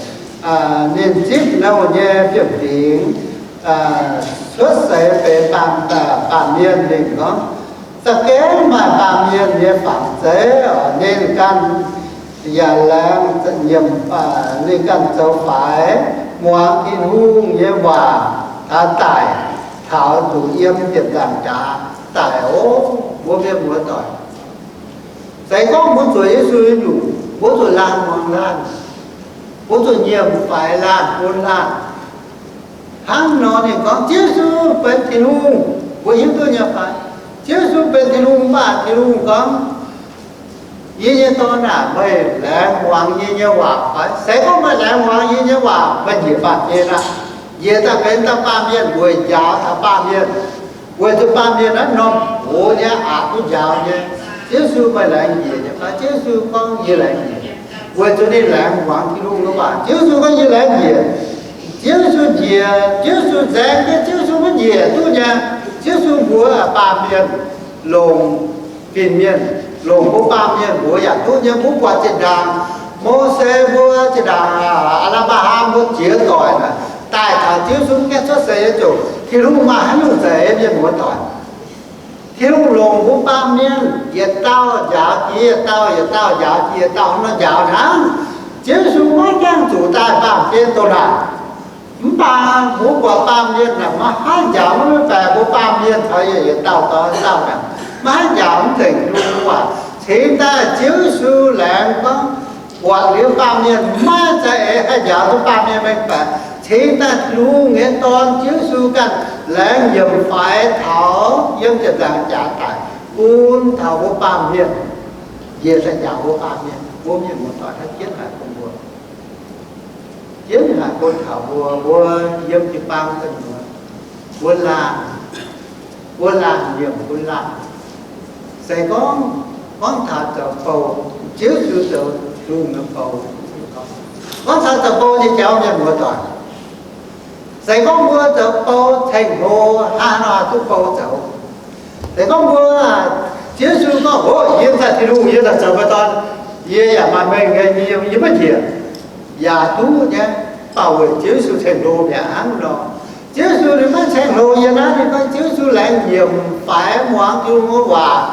Ninh zipv nouh nyei fiem-fingx cuotv seix benx baamh mienh. Ninh gorngv, za'gengh maaih baamh mienh nyei fangx zeiv oc, ninh ganh yaac laengz nyiemc, ninh ganh zoux faix, muangx Tin-Hungh nyei waac, taux daic, taux zuqc yiem ziepc nzaangc jaax daic oc. Mbuo mienh muoz-doic, se gorngv mbuo zuqc Yesu nyungc, mbuo zuqc laanh muangx laanh, mbuo zuqc nyiemc faix laanh bun laanh. Hnangv nor ninh gorngv, Ziouv Yesu benx Tin-Hungh, mbuo hiuv duqv nyei fai? Ziouv Yesu benx Tin-Hungh, mv baac Tin-Hungh gorngv, Yie nyei Dorn aah, meih laengz muangx yie nyei waac fai? Se gorngv meih laengz muangx yie nyei waac, meih njiec baamh gen aqv. Njiec daaih benx dauh baamh mienh weic njaaux taux baamh mienh, weic zuqc baamh mienh naaiv norm hoz nyei aqc duqv njaaux nyei. Ziouv Yesu, meih laengz njiec nyei fai? Ziouv Yesu gorngv, Yie laengz njiec, weic zuqc ninh laengz muangx Tin-Hungh nyei waac. Ziouv Yesu gorngv, Yie laengz njiec. Ziouv Yesu njiec, Ziouv Yesu nzaeng jienv, Ziouv Yesu maiv njiec duqv nyei. Ziouv Yesu mbuox baamh mienh longc fin-mienh, longc mbuo baamh mienh mbuox yaac duqv nyei. Mbuo buatc zinh ndaangc Mose mbuo, zinh ndaangc Apc^laa^ham mbuo ziex doic naaic, daaih taux Ziouv Yesu mv gaengh cuotv seix nyei ziouc, Tin-Hungh maaih haaix nyungc zeiz, mienh muoz-doic? Tin-Hungh longc mbuo baamh mienh yietc dauh njaaux jiex yietc dauh, yietc dauh njaaux jiex yietc dauh, hnangv nor njaaux hnangv. Ziouv Yesu maiv gaengh zuqc daaih baamh gen douz naanc. Mv baac mbuo buatc baamh mienh naaic maiv haih njaaux, maiv baeqc mbuo baamh mienh caux yietc dauh dorh dauh naaic, maiv haih njaaux mv nzengc Tin-Hungh nyei waac. Cingx daaih Ziouv Yesu laengz gorngv, buatc liuz baamh mienh maiv zeiz eix haih njaaux duqv baamh mienh mengh baeqc, cingx daaih Tin-Hungh nyei Dorn Ziouv Yesu ganh laengz nyiemc faix taux yiem ziepc nzaangc jaax daic bun taux mbuo baamh mienh, njiec daaih njaaux mbuo baamh mienh. Mbuo mienh muoz-doic, naaiv jienv haic bun mbuo, jienv haic bun taux mbuo, mbuo yiem jiu-baang gu'nyuoz, mbuo laanh, mbuo laanh nyiemc bun laanh. Se gorngv, gorngv taux zoux bou, Ziouv Yesu zoux Tin-Hungh nyei bou. Gorngv taux zoux bou nyei jauv, mienh muoz-doic, se gorngv mbuo zoux bou ceng-hlo, hnangv haaix nor duqv bou zoux? Se gorngv mbuo, Ziouv Yesu gorngv, Hov, yie daaih Tin-Hungh, yie daaih zoux meih dorn, yie yaac maaih mengh nyei, yie, yie maiv njiec, yaac duqv nyei. Mv baac weic Ziouv Yesu ceng-hlo mi'aqv. Hnangv nor, Ziouv Yesu ninh maiv ceng-hlo yie naaiv, ninh gorngv Ziouv Yesu laengz nyiemc faix muangx Tin-Hungh nyei waac.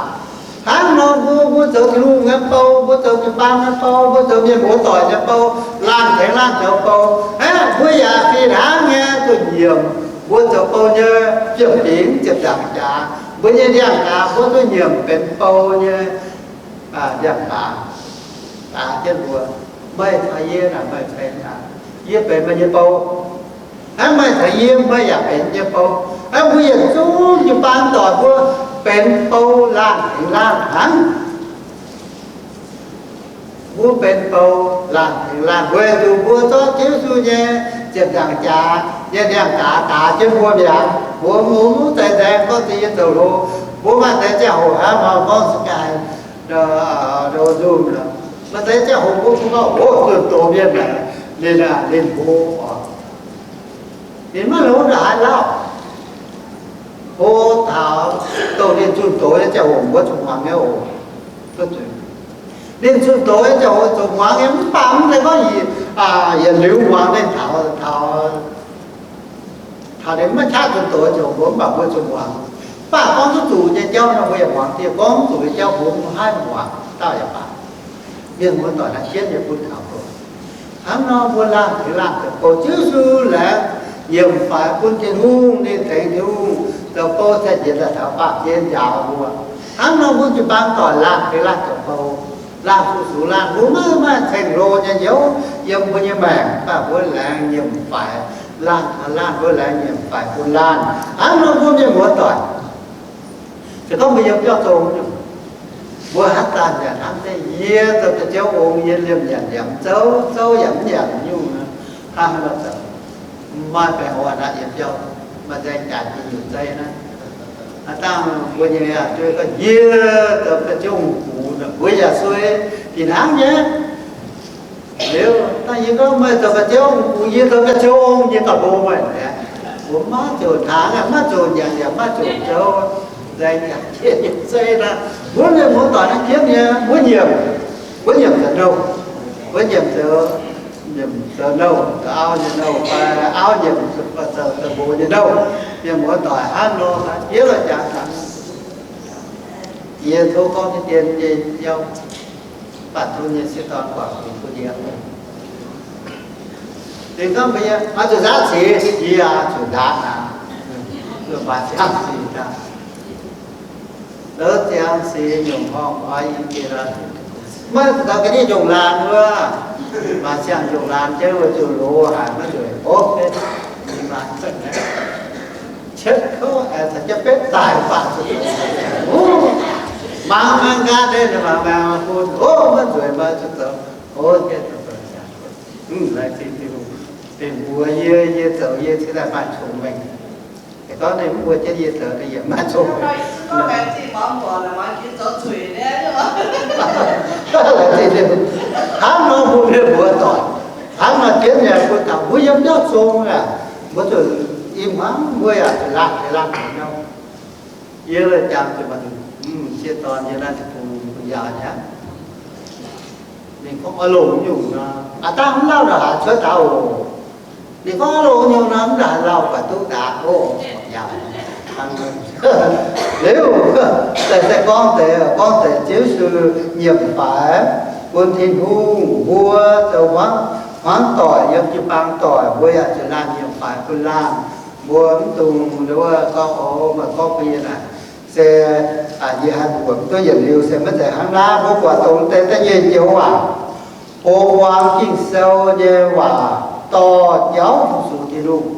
Hnangv nor mbuo, mbuo zoux Tin-Hungh nyei bou, mbuo zoux jiu-baang nyei bou, mbuo zoux mienh muoz-doic nyei bou, laanh tengx laanh zoux bou, aa, mbuo yaac fih hnangv nyei zuqc nyiemc mbuo zoux bou nyei fiem-fingx, ziepc nzaangc jaax, mbuo nyei ndiangx-gaaz, mbuo zuqc nyiemc benx bou nyei ndiangx-gaaz, gaaz jienv mbuo. Meih caux yie naaic, meih benx, yie benx meih nyei bou. Hnangv meih caux yie, meih yaac benx yie nyei bou. Hnangv mbuo yietc zungv jiu-baang doic mbuo benx bou, laanh tengx laanh hnangv. Mbuo benx bou, laanh tengx laanh, weic zuqc mbuo zorqv Ziouv Yesu nyei ziepc nzaangc jaax nyei ndiangx-gaaz gaaz jienv mbuo mi'aqv. Mbuo mv zeiz nzaeng gorngv se yie zoux hlo. Mbuo maaih deix ziangh hoc hnangv nor gorngv se gaax, maaih deix ziangh hoc mbuo gorngv, Ov, zunh doz mienh naaic, ninh, ninh hlo oc. Ninh maiv hlo ndongc haaix lauh. Hlo taux dongh ninh zunh doz nyei ziangh hoc mbuo zuqc muangx nyei oc. Ninh zunh doz nyei ziangh hoc zuqc muangx nyei, mv baac mv zeiz gorngv yietc liuz muangx ninh taux, taux, taux ninh maiv qaqv zunh doz ziouc mbuo, mv baac mbuo zuqc muangx. Mv baac gorngv duqv zuqc nyei jauv nor mbuo yaac muangx dieh, gorngv mv zuqc nyei jauv mbuo mv haih muangx, dauh yaac baac. Mienh muoz-doic, naaiv jienv nyei bun taux mbuo. Hnangv nor mbuo laanh tengx laanh zoux bou, Ziouv Yesu laengz nyiemc faix bun Tin-Hungh, ninh tengx Tin-Hungh zoux bou cingx njiec daaih taux baamh gen njaaux mbuo. Hnangv nor mbuo jiu-baang doic laanh tengx laanh zoux bou, laanh zuqc sux laanh, mbuo maiv maaih ceng-hlo nyei hnyouv yiem mbuo nyei maengc, mv baac mbuo laengz nyiemc faix laanh taux laanh, mbuo laengz nyiemc faix bun laanh. Hnangv nor mbuo mienh muoz-doic, se gorngv mbuo yiem biauv zong nyungc, mbuo haaix zanc yaac hnamv deix, yie zoux ga'ziouv ong, yie liemh nyanc yaac mv zouv, zouv yaac mv nyanc nyungc, hnangv haaix nor zoux? Maaih baengh orn aqv, yiem biauv maaih nzaeng jaax jiex nyutc zeiv naaiv. Aav dangh mbuo nyei aqv, zuov gorngv yie zoux ga'ziouv ong-gux nor, mbuo yaac suei fih hnangv nyei. Liuz dangh yie gorngv meih zoux ga'ziouv ong-gux, yie zoux ga'ziouv ong, yie gauh hlo meih aqv. Mbuo maiv zuqc hnaangx, maiv zuqc nyanc yaac maiv zuqc zoux, nzaeng jaax jiex nyei zei naaiv. Mbuo mienh muoz-doic naaiv jienv nyei, mbuo nyiemc, mbuo nyiemc zoux nouh, mbuo nyiemc zoux, nyiemc zoux nouh, zoux auv nyei nouh fai auv nyiemc zoux, zoux mbuo nyei nouh. Mienh muoz-doic hnangv nor, jiex lorz jaax hnaangx. Yie tov gorngv nyei dien nyei jauv, mv baac tov nyei sieqv dorn guangc bun yie. Ninh gorngv mbuox yie, oix zuqc nzaatv seix? Yie oix zuqc nzaatv aqv. Maaih ziangh seix daaih, lov ziangh seix nyungc horngh oix i jiex, maiv daux ga'ndiev nyungc laanh wuov, maaih ziangh nyungc laanh jienv weic zuqc loz haic maiv nzueic. Cietv kouv aengx caux jienv betv daaih mv baac zuqc, mangc maengh nqaatv deix, mangc maengh bun, o, maiv nzueic, maiv zuqc zoux. O, laengz zingh Tin-Hungh, dingc mbuox yie, yie zoux yie cingx daaih maaih cong-mengh. Gorngv ninh mv mbuox jienv yie zoux, ninh yaac maaih cong-mengh. Laengz zingh Tin-Hungh. Hnangv nor bun mienh muoz-doic, hnangv nor jienv yaac bun taux mbuo yiem biauv zong aac, mbuo zuqc i hmuangv mbuo yaac zuqc laanh, laanh haic nyei. Yie la'jangx zuqc maaih, m'sieqv dorn yie naaiv bun, bun yaauc nyei aqv. Ninh gorngv oix longc nyungc nor, aav dangh mv lauh ndongc haaix cuotv daaih oc. Ninh gorngv oix longc nyungc nor, mv ndongc haaix lauh buatc duqv daaih oc. Liuz, se gorngv deix, gorngv deix Ziouv Yesu nyiemc faix bun Tin-Hungh, mbuo zoux hmuangv, hmuangv doic yiem jiu-baang doic, mbuo yaac zuqc laanh nyiemc faix bun laanh. Mbuo mv dungx wuov gorngv, o, meih gorngv bun yie naaic, se yie haih mbuox mv duqv yietc liuz se maiv zeiz hnangv naaiv. Mbuo buatc dongh deix da'nyeic joux waac, hoqc muangx Ging-Sou nyei waac dorh jauv fu-sux Tin-Hungh.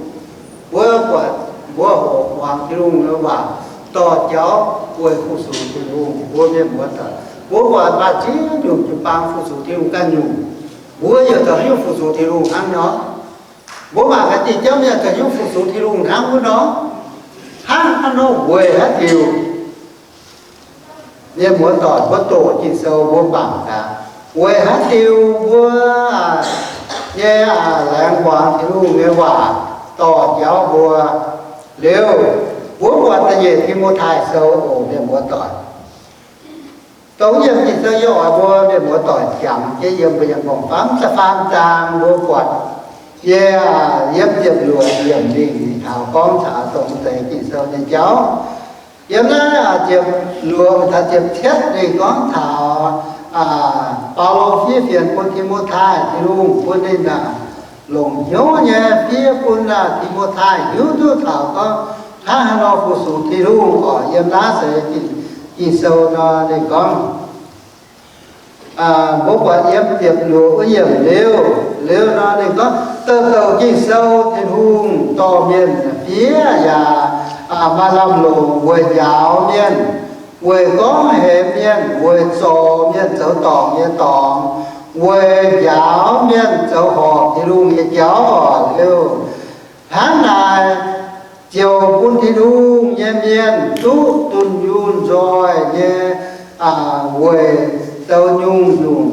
Mbuo buatc mbuo hoqc muangx Tin-Hungh nyei waac dorh jauv weic fu-sux Tin-Hungh. Mbuo mienh muoz-doic, mbuo buatc maaih ziex nyungc jiu-baang fu-sux Tin-Hungh ganh nyungc. Mbuo yaac zoux hiuv fu-sux Tin-Hungh hnangv nor. Mbuo mangc gaax diuh jauv mienh zoux hiuv fu-sux Tin-Hungh hnangv wuov nor. Hnangv haaix nor weic haaix diuc? Mienh muoz-doic, mbuo doqc Ging-Sou mbuo mangc gaax, weic haaix diuc mbuo nyei laengz muangx Tin-Hungh nyei waac dorh jauv mbuo. Liuz, mbuo buatc da'nyeic Ti^mo^tai Sou oc, mienh muoz-doic. Dongh yiem Ging-Sou yie oix mbuo mienh muoz-doic jangx jienv yiem mbuo nyei m'nqorngv-famv da'faam zaang mbuo buatc nyei, yiem ziepc luoqc yiemc mingh taux gorngv taux dongh deix Ging-Sou nyei jauv. Yiem naaiv ziepc luoqc taux ziepc cietv ninh gorngv taux Baulo fiev fienx bun Ti^mo^tai, Tin-Hungh bun ninh longc hnyouv nyei fiev bun Ti^mo^tai hiuv duqv taux gorngv hnangv haaix nor fu-sux Tin-Hungh oc. Yiem naaiv se Ging-Sou nor ninh gorngv, mbuo buatc yiem ziepc luoqc wuov yiemc liuz, liuz nor ninh gorngv, Douc douc Ging-Sou Tin-Hungh dorh mienh fiev yaac maaih lamh longc weic njaaux mienh, weic gorngv hemx mienh, weic zorc mienh zoux dorngc nyei dorngx, weic njaaux mienh zoux horpc Tin-Hungh nyei jauv oc. Liuz hnangv naaic ziouc bun Tin-Hungh nyei mienh duqv dunh yunh nzoih nyei weic zoux nyungc-nyungc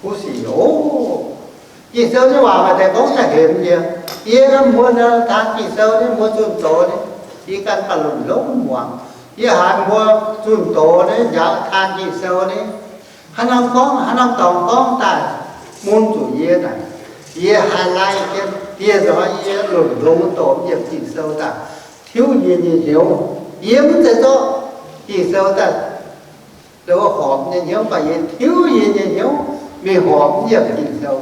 kuv sic oc. Ging-Sou nyei waac maaih deix gorngv daaih hemx yie. Yie mbuo taan Ging-Sou nyei, mbuo zunh doz nyei, yie ganh baac longc longx muangx. Yie haiz mbuo zunh doz nyei, njaaux taan Ging-Sou nyei, haaix norm gorngv, haaix norm dorngx gorngv daaih mun zuqc yie naaic, yie haih lai jienv dieh nzorx yie longc longx doqc yiem Ging-Sou daaih tiuv yie nyei hnyouv. Yie mv zeiz zorqv Ging-Sou daaih horpc nyei hnyouv, mv baac yie tiuv yie nyei hnyouv mingh horpc yiem Ging-Sou.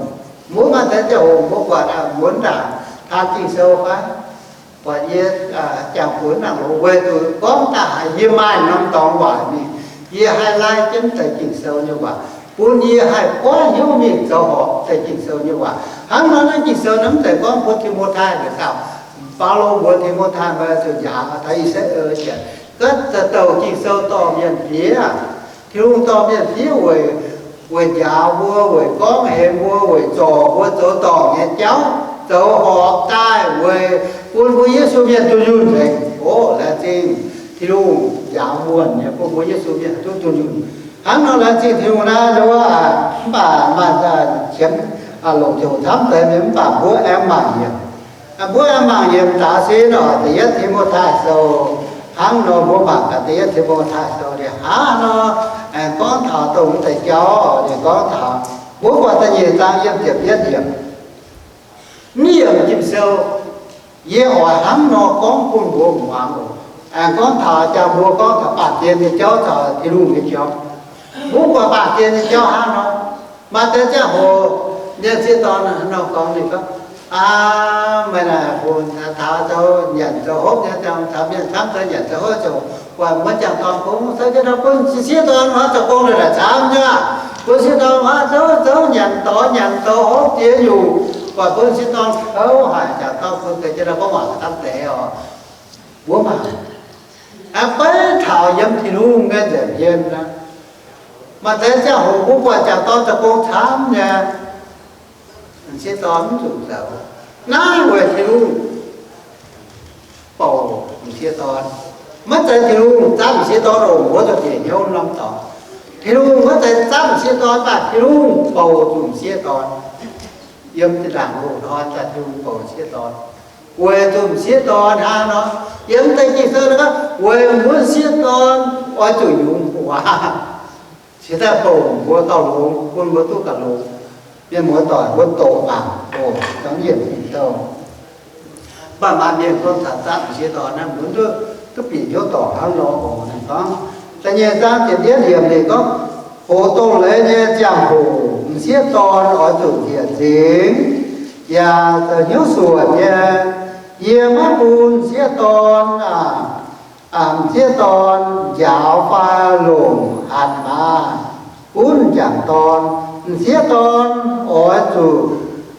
Mbuo maaih deix ziangh hoc mbuo buatc muonz ndaangc taan Ging-Sou fai, buatc yie jangx-funx nangc longx weic zuqc gorngv daaih haiz yie maaih norm dorngx waaic mingh, yie haih lai jienv deix Ging-Sou nyei waac, bun yie haih goiv hnyouv mingh zoux horpc deix Ging-Sou nyei waac. Hnangv nor naaiv Ging-Sou naaiv mv zeiz gorngv bun Ti^mo^tai deix dauh. Baulo mbuox Ti^mo^tai, mbuo zuqc njaaux taux I^saa^laa^en Ziouv, gorngv douc douc Ging-Sou dorh mienh fiev. Tin-Hungh dorh mienh fiev weic, weic njaaux mbuo, weic gorngv hemx mbuo, weic zorc mbuo zoux dorngc nyei jauv, zoux horpc daaih weic bun mbuo Yesu mienh dunh yunh nzengc. Oc, laengz zingh Tin-Hungh njaaux mbuo nyei, bun mbuo Yesu mienh duqv dunh yunh. Hnangv nor laengz zingh Tin-Hungh naaiv wuov, mv baac maaih qiemx longc ziouc camv deix mienh, mv baac mbuo aengx mangc yiem Mbuo mangc yiem daaix sin oc, Da'yietv Ti^mo^tai Sou. Hnangv nor mbuo mangc gaax Da'yietv Ti^mo^tai Sou ninh hnangv nor, aengx gorngv taux dongh wuov deix jauv, ninh gorngv taux, mbuo buatc da'nyeic zaang yiem ziepc yietv yiemc. Mv yiemc Ging-Sou, yie oix hnangv nor gorngv bun mbuo muangx oc. Aengx gorngv taux jangx mbuo gorngv taux baamh gen nyei jauv caux Tin-Hungh nyei jauv. Mbuo buatc baamh gen nyei jauv hnangv nor, maaih deix ziangh hoc mienh sieqv dorn nor gorngv ninh gorngv, Aa, meih naaic funx taux zoux nyanc zoux hopv nyei, taux mienh camv zoux nyanc zoux hopv ziouc buatc mbuo jangc dorn bung, se jienv nor bun sieqv dorn hnoi zoux gong naaic camv nyei. Bun sieqv dorn hnoi zoux zoux nyanc dorn nyanc zoux hopv jiex nyungc, buatc bun sieqv dorn kouv haic, jangc dorn bung se jienv nor gorngv waac camv deix oc. Mbuo mangc, beiv taux yiem Tin-Hungh nyei nza'hmien aqv. Maaih deix ziangh hoc mbuo buatc jangc dorn zoux gong camv nyei, m'sieqv dorn mv zuqc zoux. Naaiv weic Tin-Hungh bouc m'sieqv dorn. Maiv zeiz Tin-Hungh zatv m'sieqv dorn oc, mbuo zuqc bieqc hnyouv norm dorngx. Tin-Hungh maiv zeiz zatv m'sieqv dorn, mv baac Tin-Hungh bouc zuqc m'sieqv dorn. Yiem zinh ndaangc loz-hnoi daaih Tin-Hungh bouc m'sieqv dorn, weic zuqc m'sieqv dorn hnangv nor. Yiem deix Ging-Sou gorngv, weic mbuo m'sieqv dorn oix zuqc yungz gu'nguaaz, cingx daaih bouc mbuo gauh longx, bun mbuo duqv gauh longx. Mienh muoz-doic, mbuo doqc mangc oc, dongh yiemc Ging-Sou. Mv baac maaih mienh gorngv taux zatv m'sieqv dorn naaiv, mbuo duqv, duqv bieqc hnyouv dorngc hnangv nor oc. Ninh gorngv, da'nyeic zaang ziepc yietv yiemc ninh gorngv, hoqc douz-leiz nyei ziangh hoc m'sieqv dorn oix zuqc njiec nzingx yaac zoux hnyouv suonc nyei. Yie maiv bun m'sieqv dorn, aa, m'sieqv dorn njaaux fai longc hatc maaz gunv m'jangc dorn. M'sieqv dorn oix zuqc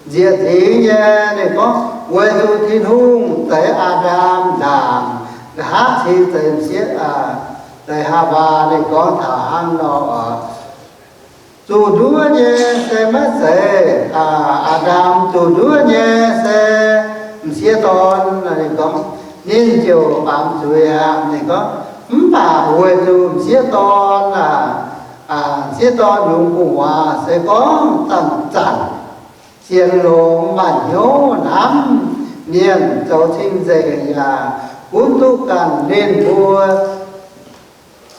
njiec nzingx nyei. Ninh gorngv, weic zuqc Tin-Hungh zeix Aa^ndam ndaangc, nqa'haav cingx zeix m'sieqv, zeix Haawaa. Ninh gorngv taux hnangv nor oc. Zuqc nduov nyei se maiv zeiz Aa^ndam, zuqc nduov nyei se m'sieqv dorn. Ninh gorngv, ninh ziouc baamz zuiz aqv. Ninh gorngv, mv baac weic zuqc m'sieqv dorn, m'sieqv dorn yungz gu'nguaaz se gorngv zanc-zanc sienx longx maaih hnyouv hnamv mienh, zoux cing-nzengc yaac gunv duqv ganh ninh mbuo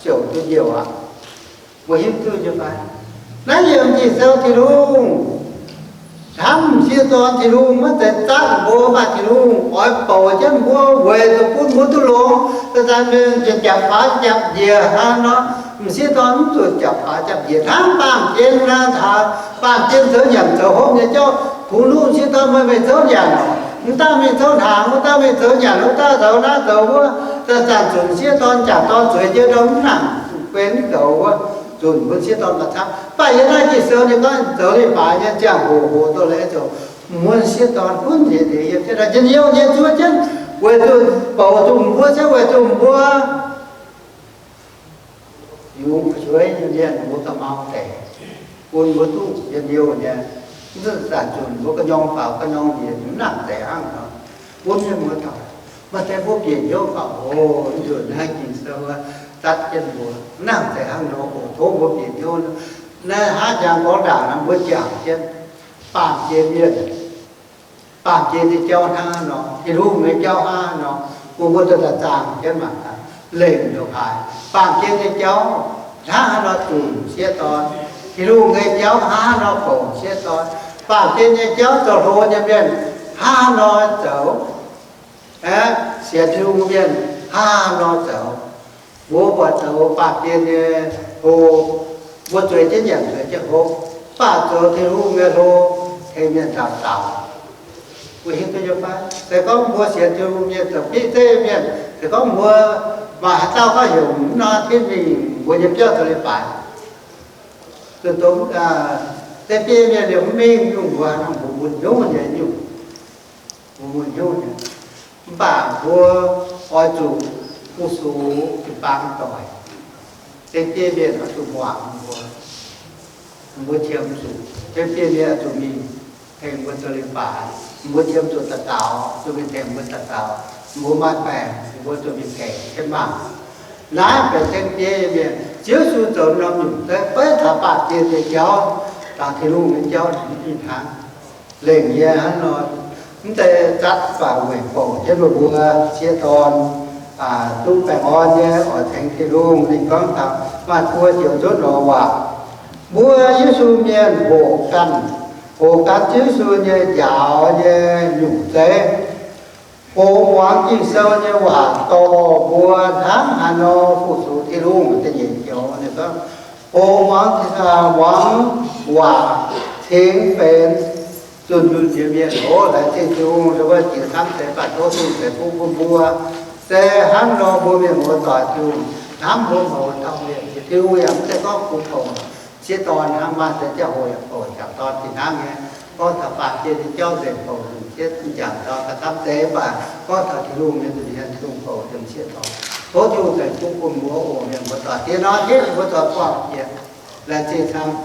ziouc duqv njoux aqv. Mbuo hiuv duqv nyei fai? Naaiv yiem Ging-Sou Tin-Hungh hnamv m'sieqv dorn. Tin-Hungh maiv zeiz zatv mbuo, mv baac Tin-Hungh oix bouc jienv mbuo weic zuqc bun mbuo duqv longx. Da'zaangc mienh ziepc faix ziepc njiec hnangv nor, m'sieqv dorn mv zuqc ziepc faix ziepc njiec hnangv. Baamh gen naaiv taux baamh gen zoux nyanc zoux hopv nyei jauv, kungx nuqv m'sieqv dorn, meih mingh zouv nyanc oc. Mv dangh mingh zouv hnaangx, mv dangh mingh zoux nyanc, mv dangh zoux naaiv zoux wuov. Zanc-zanc zunc m'sieqv dorn, m'jangc dorn zueiz jienv ndorm mv nangc, benx goux wuov, zunc mbuo m'sieqv dorn gauh camv. Mv baac yiem naaiv Ging-Sou ninh gorngv zoux leiz-baaix nyei ziangh hoc, hoqc douz-leiz ziouc, mbuo m'sieqv dorn gunv njiec nzengx yiem jienv, njien-youh nyei zuov jienv, weic zuqc bouc zuqc mbuo, se weic zuqc mbuo yungz fu'jueiv nyei mienh, mbuo gauh mau deix, bun mbuo duqv njien-youh nyei. Mv zanc zunc mbuo gu'nyuoz faaux gu'nyuoz njiec, mv nangc deix hnangv nor. Bun mienh muoz-doic, maaih deix mbuo bieqc hnyouv faaux, o, nzunc naaiv Ging-Sou zatv jienv mbuo, mv nangc deix hnangv nor oc. Tov mbuo bieqc hnyouv. Naaiv hnangv jangx gorngv ndaangc naaiv mbuo jangx jienv baamh gen mienh, baamh gen nyei jauv hnangv nor, Tin-Hungh nyei jauv hnangv nor, bun mbuo duqv daaih zaangc jienv mangc gaax, lengc ndongc haaix. Baamh gen nyei jauv hnangv haaix nor zunc m'sieqv dorn, Tin-Hungh nyei jauv hnangv haaix nor bouc m'sieqv dorn. Baamh gen nyei jauv zoux hlo nyei mienh hnangv haaix nor zoux, aeqv, sienx Tin-Hungh mienh hnangv haaix nor zoux. Mbuo buatc zoux baamh gen nyei hlo, mbuo zueiz jienv nyanc zueiz jienv hopv, mv baac zoux Tin-Hungh nyei hlo, tengx mienh taux daaux. Mbuo hiuv duqv nyei fai? Se gorngv mbuo sienx Tin-Hungh mienh zoux bieiv zeiv mienh, se gorngv mbuo maaih haaix dauh gorngv heuc mv nor, ginv mingh mbuo nyei biauv zoux leiz-baaix, zuqc dongh, se bieiv mienh liemh mv mingh nyungc, mbuo hnangv mbuo mun hnyouv nyei nyungc. Mbuo mun hnyouv nyei. Mv baac mbuo oix zuqc fu-sux jiu-baang doic. Tengx bieiv mienh oix zuqc muangx mbuo. Mbuo qiemx zuqc tengx bieiv mienh oix zuqc mingh tengx mbuo zoux leiz-baaix. Mbuo qiemx zuqc daux gaux, zuqc mingh tengx mbuo daux gaux. Mbuo maaih baengc, mbuo zuqc mingh tengx jienv mangc. Naaiv benx tengx bieiv mienh. Ziouv Yesu zoux norm nyungc, beiv taux baamh gen nyei jauv, taux Tin-Hungh nyei jauv, ninh hnangv lengc nyei hnangv nor. Mv deix zatv baac weic bouc jienv meih mbuo sieqv dorn duqv baengh orn nyei oix tengx Tin-Hungh. Ninh gorngv taux maaih buo joux nzutv lorz waac. Mbuo Yesu mienh hoqc ganh, hoqc ganh Ziouv Yesu nyei njaaux nyei nyungc zeiv, hoqc muangx Ging-Sou nyei waac dorh mbuo hnangv haaix nor fu-sux Tin-Hungh. Da'nyeic joux ninh gorngv, hoqc muangx, muangx waac cingx benx zunh yunh nyei mienh. Ov, laengz zingh Tin-Hungh, mbuo jiex camv deix baac tov Tin-Hungh ceix fuqv bun mbuo. Se hnangv nor mbuo mienh muoz-doic, Tin-Hungh hnamv mbuo mouz dauh mienh. Tin-Hungh yaac mv zeiz gorngv kungx hoqc sieqv dorn hnangv, maaih deix ziangh hoc yaac bouc m'jangc dorn fih hnangv nyei. Gorngv taux baamh gen nyei jauv nzengc bouc nzengc sieqv m'jangc dorn. Da'gamv deix baac gorngv taux Tin-Hungh nyei nza'hmien, Tin-Hungh bouc nzengc sieqv dorn. Tov Tin-Hungh ceix fuqv bun mbuo oc, mienh muoz-doic. Diex nor, diev mbuo doic buangh jiex, laengz zingh camv.